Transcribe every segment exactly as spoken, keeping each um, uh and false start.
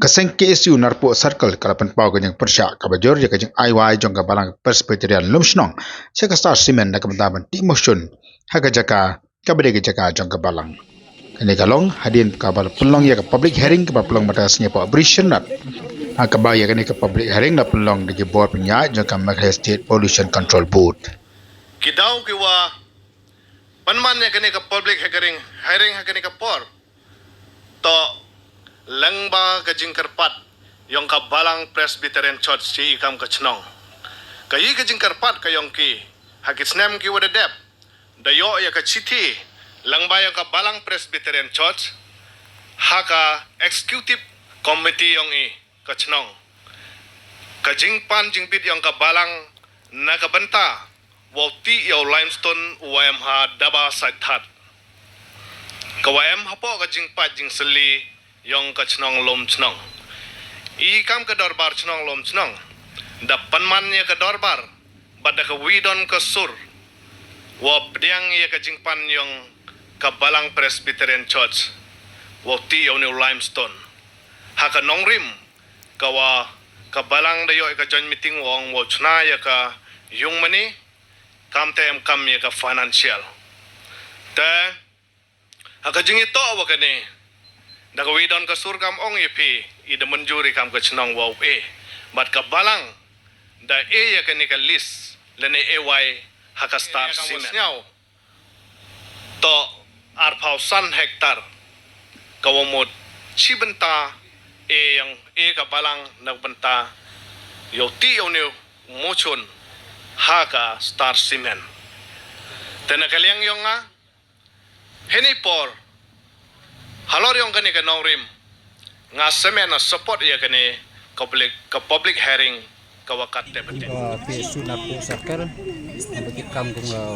Seng K S U Narpuh Circle ka la pynpaw ka jingpyrshah kaba jur ïa ka jingai wai jong ka Balang Presbyterian Lumshnong sha ka Star Cement na ka bynta ban tih motion ha ka jaka kaba dei ka jaka jong ka Balang. Kane ka long hadien kaba la pynlong ïa ka public hearing kaba pynlong mynta ka sngi hapoh Bri Shynrut. Ha kaba ïa kane ka public hearing la pynlong da ki bor pynïaid jong ka Meghalaya State Pollution Control Board. Ki daw ki wa pynman ïa kane ka public hearing, hearing ha kane ka por. To lyngba ka jingkyrpad yong ka Balang Presbyterian Church shi i kam ka chnong. Ka i ka jingkyrpad ka yong ki ha ki snem ki wa da dep da ïoh ïa ka chithi lyngba yong ka Balang Presbyterian Church ha ka executive committee yong i ka chnong. Ka jingpan jingbit yong ka Balang na ka bynta wow tih ïa u limestone u wa em ha Daba Saithat. Ka wa em hapoh ka jingpait jingsylli yong ka chnong Lumshnong. I kam ka dorbar chnong Lumshnong da pynman ïa ka dorbar bad da ka wi don ka sur wow pdiang ïa ka jingpan yong ka Balang Presbyterian Church wow tih ïa u ne u limestone. Ha ka nongrim ka wa ka Balang da ïoh ïa ka joint meeting wow ong wow chna ïa ka yung mane kam te em kam ïa ka financial. Te ha ka jingïatoh wa kane da ka wi don ka sur kam ong ïa phi i da mynjur i kam ka chnong wow e bad ka Balang da e ïa kane ka list lane e wai ha ka Star Cement. Sñiaw to arphaw san hektar ka wa mut chi bynta e yong e ka Balang na bynta yow tih yow ne motion ha ka Star Cement. Te na ka liang yong nga hini por halor yong kane ka nongrim nga semen na support ïa kane ka public, ka public hearing ka wa kat te betin. Ka P S U Narpuh Circle, ba ki kam kum, uh,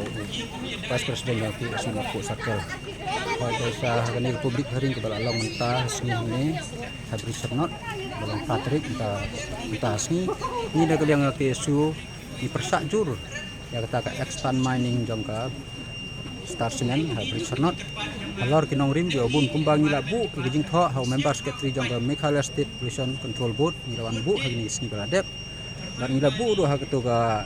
Vice President ka P S U Narpuh Circle. Ba da sa kane ka public hearing ka ba la long mynta sngi ne ha Bri Shynrut, ba long Patrick mynta, mynta sngi ni da ka liang ka P S U ni pyrshah jur ïa kata ka expand mining jong ka Star Cement ha Bri Shynrut. Halor ki nongrim ki wa bun kumba ngi la buh ki jingthoh ha u member secretary jong ka Meghalaya State Pollution Control Board ngi la wan buh ha kine ki sngi ba la dep. Bad ngi la buh ruh ha katu ka,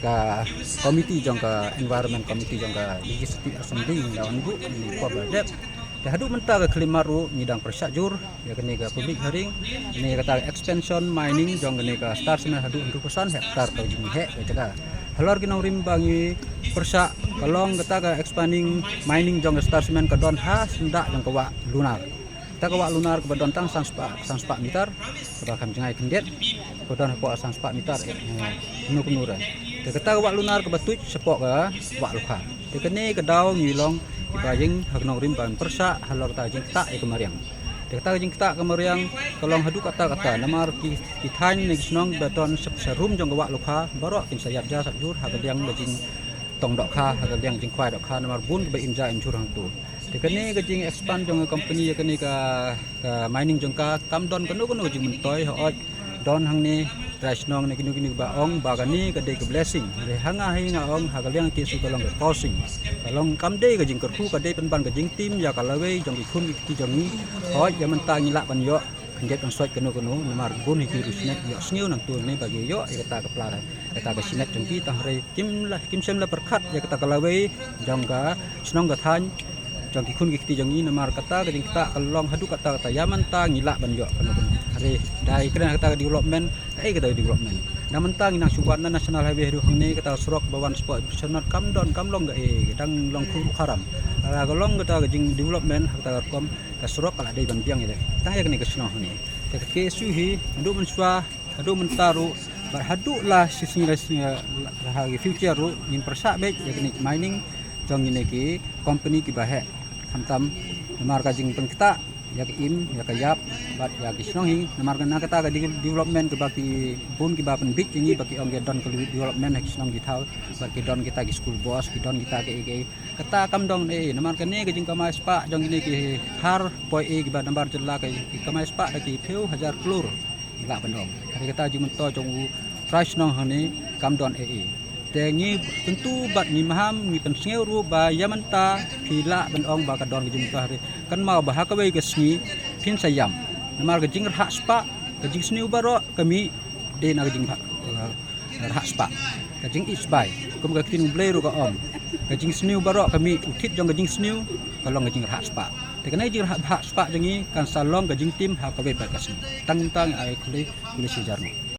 ka committee jong ka environment committee jong ka Legislative Assembly ngi la wan buh ha kine ki por ba la dep. Te haduh mynta ka khyllipmat ruh ngi dang pyrshah jur ïa kane ka public hearing ne kata ka expansion mining jong kane ka Star Cement haduh hynriew phew san hektar ka jingheh ka jaka. Halor ki nongrim ba ngi pyrshah ka long kata ka expanding mining jong ka Star Cement ka don ha syndah jong ka wah lunar. Kata ka wah lunar ka ba don tang san spah, san spah meter, ka ba kham jngai khyndiat, ka ba don hapoh san spah meter, eh, kumno kumno re. Te kata ka wah lunar ka ba tuid shapoh ka wah lukha. Te kane ka daw ngi long kiba ïeng ha ka nongrim ban pyrshah halor kata ka jingktah ïa ka mariang. Te kata ka jingktah ka mariang ka long haduh katta katta namar ki, ki thaiñ ne ki shnong ba don sha, sha rum jong ka wah lukha baroh kin sa ïap ja sap jur ha ka liang ka jingtong dohkha, ha ka liang jingkhwai dohkha namar bun kaba im ja im jur hangtu. Te kane ka jing expand jong ka company ïa kane ka, ka mining jong ka kam don kano kano ka jingmyntoi hooid. Don hangne trai shnong ne kino kino ba ong ba kane ka dei ka blessing. Hynrei ha nga hi nga ong ha ka liang ki su ka long ka cursing. Ka long kam dei ka jingkyrkhu ka dei pynban ka jingtim ïa ka lawei jong ki khun ki kti jong ngi. Hooid ïa mynta ngi lah ban ïoh khyndiat khynsoit kano kano namar bun hi ki ru shimet ïoh sngew nangtu ne ba ki ïoh ïa kata ka pla kata ka shimet jong ki tang hynrei kim la, kim shym la pyrkhat ïa kata ka lawei jong ka shnong ka thaiñ jong ki khun ki kti jong ngi namar kata ka jingktah ka long haduh katta katta ïa mynta ngi lah ban ïoh kano kano. Hynrei dei kren kata ka development, kaei kata ka development. Na mynta ngi nang shu wan na National Highway haduh hangne kata ka surok ba wan shapoh Bri Shynrut kam don kam long kaei, dang long khuru kharam. Ka, ka long kata ka jing development kata ka rukom ka surok ka la dei ban biang ïa dei. Tang ïa kane ka shnong hangne. Te ka K S U hi haduh mynshuwa haduh mynta ruh bad haduh la shi sngi la shi sngi la ha ki future ruh ngin pyrshah beit ïa kine ki mining jong kine ki company kiba heh. Khamtam namar ka jingpynktah ïa ka im ïa ka ïap bad ïa ki shnong hi namar ka na kata ka de-, development kaba ki bun kiba pynbit ïa ngi ba ki ong ki don ka development ha ki shnong ki thaw bad ki don kita ki school bus ki don kita ki, ki kata kam dong ei namar kane ka jingkamai spah jong kine ki thar poi ei kiba nambar jylla ka ki kamai spah da ki phew hajar klur. Lah ban ong. Hynrei kata jingmyntoi jong u trai shnong hangne kam don ei ei. Te ngi kyntu bad ngi maham ngi pynsngew ruh ba ïa mynta phi lah ban ong ba ka don ka jingmyntoi hynrei kynmaw ba ha kawei ka sngi phin sa ïam. Namar ka jingrhah spah, ka jingsniew baroh ka mih dei na ka jingrhah, eh, rhah spah. Ka jingïeit sbai, kum ka ktien U Blei ruh ka ong, ka jingsniew baroh ka mih, u thied jong ka jingsniew ka long ka jingrhah spah. Te kane ka jingrhah spah jong ngi kan sa long ka jingtim ha kawei pat ka sngi. Tang tang ai khuli khuli shi hajar ngut.